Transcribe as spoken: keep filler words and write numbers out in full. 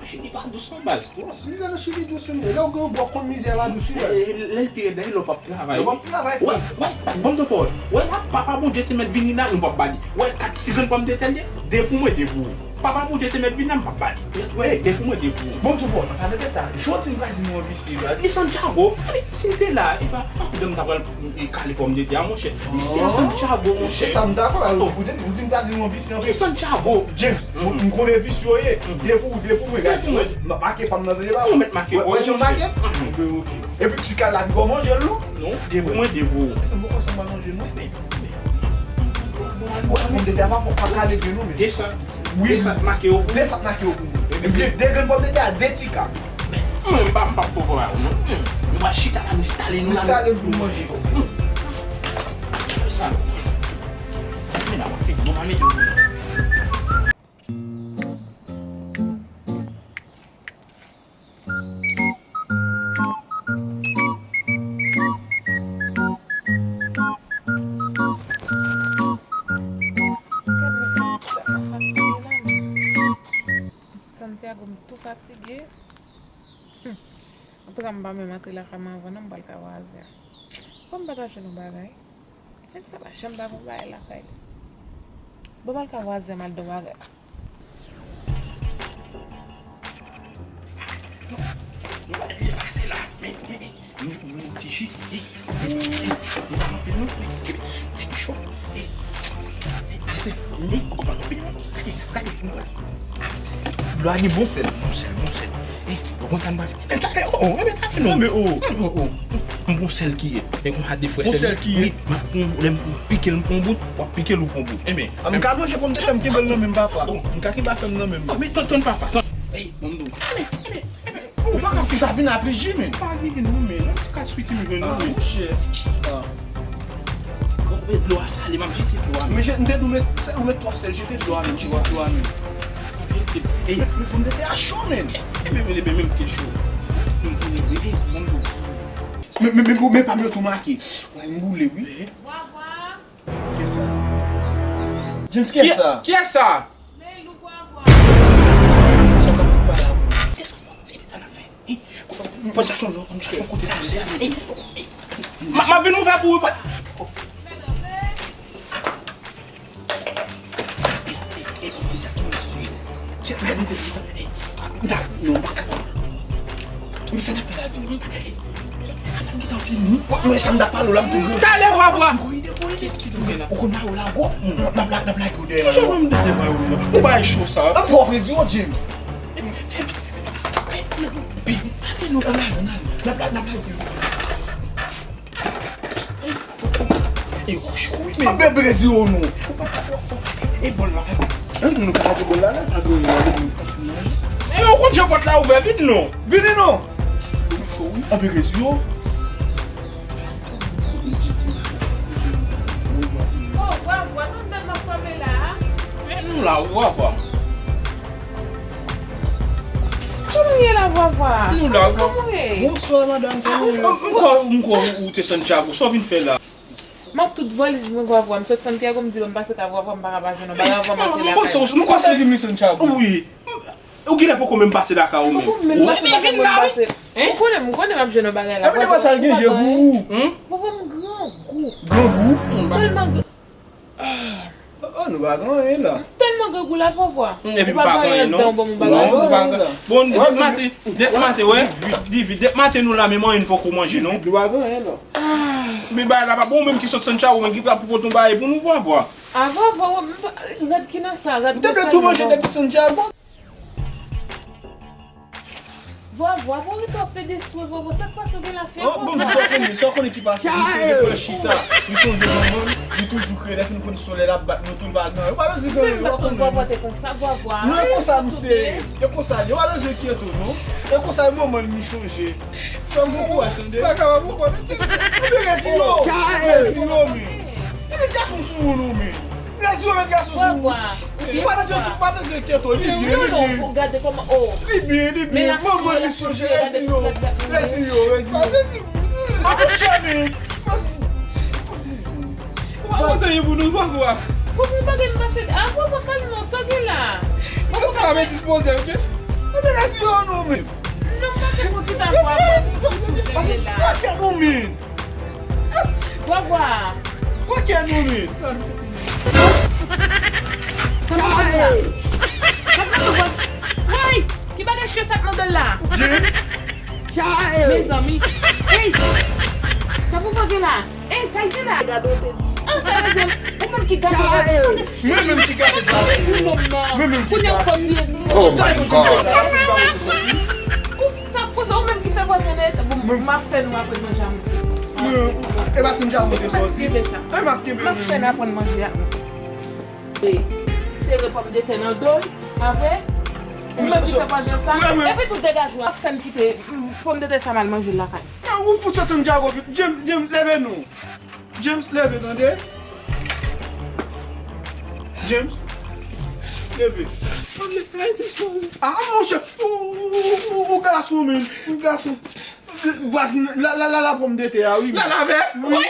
Chili pa dous non baz. Bon, si mizè nan Chili dous menm, lè w gen yon bò konn mizè pa dous wi baz. Lè l pi rèd la, lè w p ap travay. Lè w p ap travay, frè. Wè, wè, ban m di w pawòl. Wè la, papa Bondye te mèt vini la, nou p ap ba li. Wè, kat ti grenn pòmdetè l ye, de pou mwen, de pou ou. Papa Bondye te mèt vini la, m p ap ba li. Wè, de pou mwen, de pou ou. Bon, tou bon, pa mete sa. Jodi m pa di nou anvisye, baz. Li Santiago. Si m te la, e pa, pa kou dan m ta pral kale pòmdetè a, monchè. Misye a Santiago, monchè. E sa m dakò, ou di m pa di nou anvisye anpil. Li Santiago. James, m konnen visye w ye. De pou ou, de pou mwen, gade. M ap make pa m nan, tande pa. Ou mèt make pa w, monchè. Wè jan m make? Epi ti kal la, pi gwo manje l non. Non, de pou mwen, de pou ou. Fè m poko sa m al lonje non. Wè, pòmdetè a pa, pa kale byen non, men. Desann. Wi, desann make yo pou mwen. Desann make yo pou mwen. Epi de grenn pòmdetè a, de ti kal. Mwen, m pa, m pa poko ba ou non. Nou va chita la, m enstale nou la. Enstale nou pou manje. Desann. Men la, w ap fè bon manje. Santiago, m tou fatige. Antouka, m pa menm antre lakay mwen anvan non, m pral ka vwazen an. Fò m pataje nou bagay. Nèg sa pa janm pa gon bagay lakay li. Bon, m al ka vwazen m al don bagay. Nou pa dwe pase la. Men, men, men, nou, nou ti ji. Ey, ey, ey, nou pa anpil non. Men, kenbe, ti cho. Ey, ey, ey, ey, nou pa anpil non. Gade, gade, nou wè. Dlo a gen bon sèl, bon sèl, bon sèl. Ey, ou konn sa nou pa fè. Men, gade, oh, oh, men, gade, non. Men, oh, oh, oh. M pran sèl ki ye. Nèg mwen a de frè sèl. Pran sèl ki ye. Wi, m ap pran, lè m pike l, m pran bout, w ap pike l, ou pran bout. Enben, ah, m ka manje pòmdetè, m kenbe l nan men m, papa. Oh. M ka kenbe afè m nan men m. Oh, men tann, tann, papa, tann. Ey, bon, m di w. Enben, enben, enben. Ou pa ka fè sa vin afliji, men. Pa vini non, men. Yon ti kat switi m jwenn non, men. Ah, monchè. Ah. Bon, men dlo a sale, m ap jete dlo a, men. Men je-, m te di w met, ou met twòp sèl, jete dlo a, men, jete dlo a, men. M ap jete. Ey. Men, men pòmdetè a cho, men. Enben, men, enben, men m te cho. M, m, m, m, m, m, Men, men, men, men pa m yo tou make. Wè, m boule, wi. Kiyès sa? James, kiyès sa? Kiyès sa? Sa w t ap di pa la. Desann, se sa n ap fè. Ey, fò n chache yon, n chache yon kote pou se. Ey, ey. M a, m ap vin ouvè pou ou. Mwen sa m ta pale w la, m tou. Talè, vwa, vwa. Ou konn mayo lago, n ap la, n ap lage w dèyè. Kijan mwen m te mayo la? Ou bay cho sa. An pwòp rezi yo, James. Fè vit. N ap la, n ap la, n ap lage w. E, o, cho wi, men. Anben, brezi yo, non. Ou pa ka twò fò. E, bòl la. Hein, nou ka lage bòl la, la. E, ou konn jan pòt la ouvè, vini non. Vini non. Cho wi. Anben, brezi yo. Oh, vwa, vwa, nou tèlman fòme la, a. Men nou la, vwa, vwa. Kòman w ye la, vwa, vwa? Nou la, vwa. Kòman w ye? Bonswa, madanm, kòman w ye? M kwè, m kwè ou te Santiago, sa w vin fè la? M ak tout valiz mwen, vwa, vwa. M sot Santiago, m di lè m pase ta vwa, vwa, m pa ka pa jwenn yon bagay, vwa, m achte lakay. M panse w di m li Santiago. Wi. Ou genlè poko menm pase lakay ou menm. Poko menm pase lakay mwen, m pase. Ou konnen, m konnen m ap jwenn yon bagay la. Vwa, vwa, m grangou. Grangou? Tèlman gran. Oh, nou pa gen anyen la. M tèlman grangou la, vwa, vwa. Epi m pa gen anyen non. Non, ou pa gen. Bon, dèk maten, dèk maten, wè. Li vid, li vid. Dèk maten nou la, menm anyen nou poko manje non. Li vid, li pa gen anyen la. Men bagay la pa bon, ou menm ki sot Santiago, ou menm ki ta pou pote yon bagay pou nou, vwa, vwa. A, vwa, vwa, wè, m pa, rad ki nan sa, rad nan sa. M te vle tou manje depi Santiago. Vwa, vwa, vwa, ou rete w ap pede swe, vwa, vwa, sa k pase w gen la fen, vwa, vwa? Bon, sa w konnen, sa w konnen ki pase, misye te pran chita, li sonje manman l, li toujou kriye, lè fin konnen solèy la ap bat nou tou, l pa gen anyen. Ou pa bezwen gen anyen, ou pa konnen. Vwa, vwa, te konsa, vwa, vwa. Non, e konsa misye ye, e konsa li ye, ou pa bezwen enkyete w non. E konsa manman l li sonje. Fè m bon kouraj, tande. Pa kapab ankò, men. Anben, rezi yo, rezi yo, men. Anben, gason sou ou non, men. Rezi yo, men, gason sou ou. Ou pa bezwen, ou pa bezwen enkyete w, li byen, li byen. Li byen, li byen. Manman li sonje, rezi yo. Rezi yo, rezi yo. Atouche, men. Ou pa kontan ye pou nou, vwa, vwa. Kòman bagay m pase? A, vwa, vwa, kalme w, sa w gen la? Ou santi la men dispoze, ok? Mwen te resi yo nou menm. Non, mwen te fon ti ta vwa. Pase, what can you mean? Vwa, vwa. What can you mean? Sa mwen fè la? Sa mwen fè la? Hey! Ki bagay chye sa k nan dèl la? Mezanmi. Hey! Sa pou fè la? Ey, sa l gen la? An, sa l gen. Ou menm ki gade. Mwen menm ki gade. Ou menm nan. Mwen menm ki gade. Oh my God. Ou saf konsa, ou menm ki fè vwazen nèt. Bon, m ap fè nou aprann manje a mwen. E pa si m ja monte soti. E m ap kenbe sa. M ap fè n aprann manje a mwen. Sere pòmdetè nan do l, pa vre? Ou menm ki fè vwazen sa. Epi tou degaje w ap fè n kite pòmdetè sa m al manje l lakay. Ou fout soti m djago vit. James, James, leve non. James, leve, tande. James, leve. Ah, monchè, ou, ou, ou, ou, ou gason, men. Ou gason. Vwazin, la, la, la, la, pòmdetè a, wi. La, la, vè? Wi.